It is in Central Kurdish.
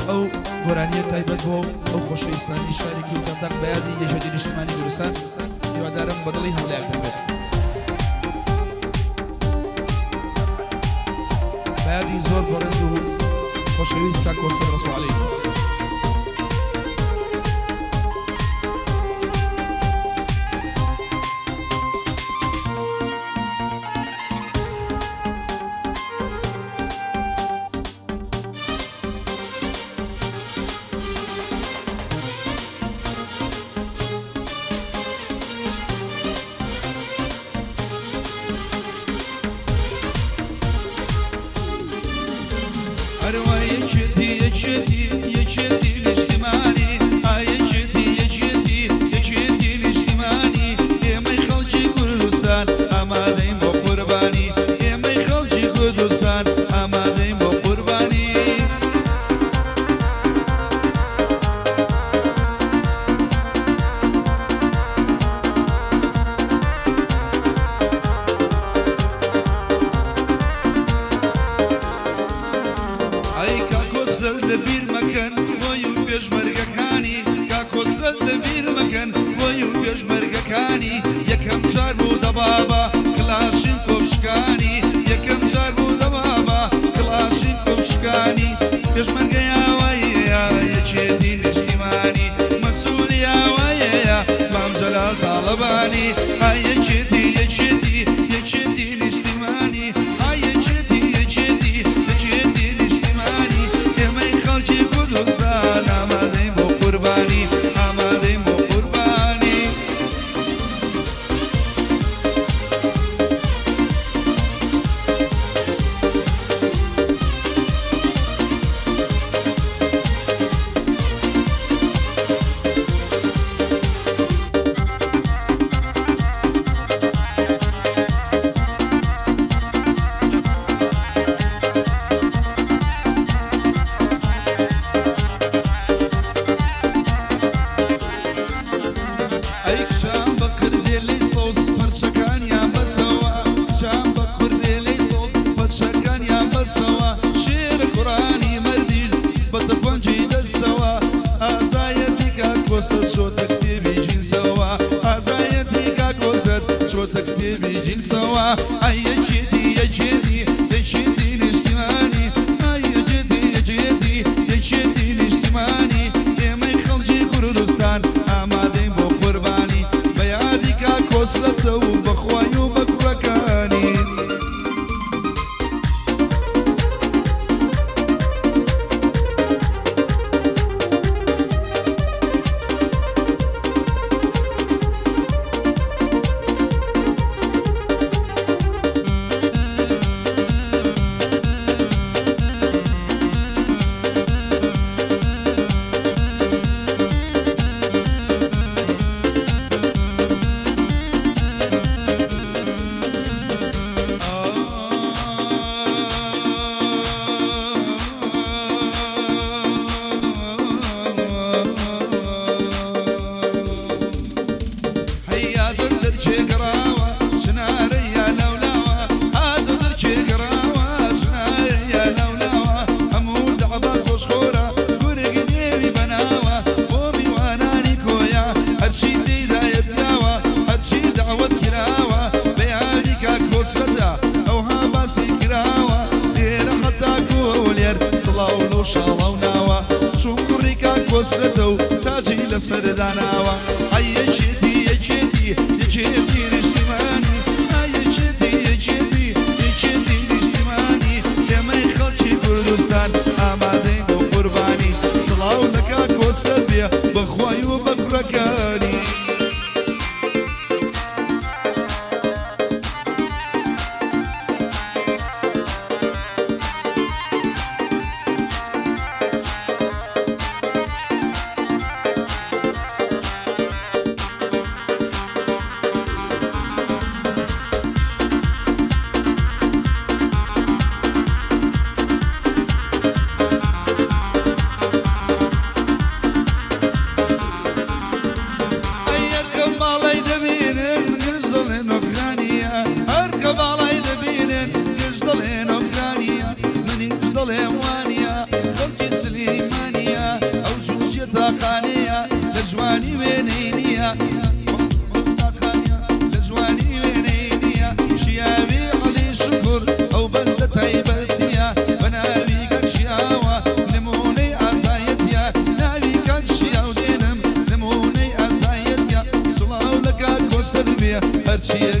ئەو گۆرانیە تایبەت بۆ ئەو خۆشەویستانی شاری کوردستان بە یادی یەکێتی نیشتمانی کوردستان هیوادارم بەدڵی هەموو بێت. بە یادی زۆر بەڕێز و خۆشەویست کاک کۆسرەت ڕەسوڵ عەلی. هەروە یەکێتی یەکێتی یەکێتی نیشتیمانی ئا یەکێتی یەکێتی یەکێتی نیشتیمانی ئێمەی خەڵکی کوردستان ئامادەین بۆ قوربانی ئێمەی خەڵکی کوردستان ئامادەین بۆ قوربانی. ئەی کاک کۆسرەت لە بیر مەکەن خۆی و پێشمەرگەکانی کاک کۆسرەت لە بیر مەکەن خۆی و پێشمەرگەکانی یەکەم جار بوو دەبابە کلاشین کۆپ شکانی یەکەم جار بوو دەبابە کلاشین کۆپ شکانی پێشمەرگە یاوەیە یەکێتی نیشتیمانی مەسول یاوەیە مام جەلال تاڵەبانی ئای یەکێتی یەکێتی یەکێتی نیشتیمانی ئای یەکێتی یەکێتی یەکێتی نیشتیمانی ئێمەی خەڵکی کوردستان ئامادەین بۆ قوربانی ئامادەین بۆ قوربانی. ئەی کچان بە قردێلەی سەوز پرچەکانیان بەسەوە کچان بە کوردێلەی سەوز پرچەکانیان بەسەوە شێرە کوڕانی مەردیل بە تفەنگی دەستەوە ئازایەتی کاک کۆسرەت چۆتە کتێبی جینسەوە ئازایەتی کاک کۆسرەت چۆتە کتێبی جینسەوە ئەی یەکێتی یەکێتی یەکێتی نیشتیمانی ئای یەکێتی یەکێتی یەکێتی نیشتیمانی ئێمەی خەڵکی کوردستان ئامادەین بۆ قوربانی بە یادی کاک کۆسرەتە و بە خوای و بە کوڕەکانی. هەی دەرچێ گەڕاوە چنارە یا لەولاوە هاتە دەرچێ گەڕاوە چنارە یا لەولاوە هەموو دەعبا خۆشخۆرە گورگ نێوی بەناوە بۆ میوانانی کۆیە هەرچی تێیدایە پیاوە هەرچی دەعوەت کراوە بەیانی کاک کۆسرەتە ئەوها باسی کراوە لێرە هەتا کۆلێر سڵاو لەو شاڵاو ناوە چون کوڕی کاک کۆسرەتە و تاجی لەسەر داناوە ئەی یەکێتی یەکێتی یەکێتی نیشتیمانی ئای یەکێتی یەکێتی یەکێتی نیشتیمانی ئێمەی خەڵکی کوردستان ئامادەین بۆ قوربانی سڵاو لە کاک کۆسرەت بێ بە خوای و بە کوڕەکانی. هەرچیە.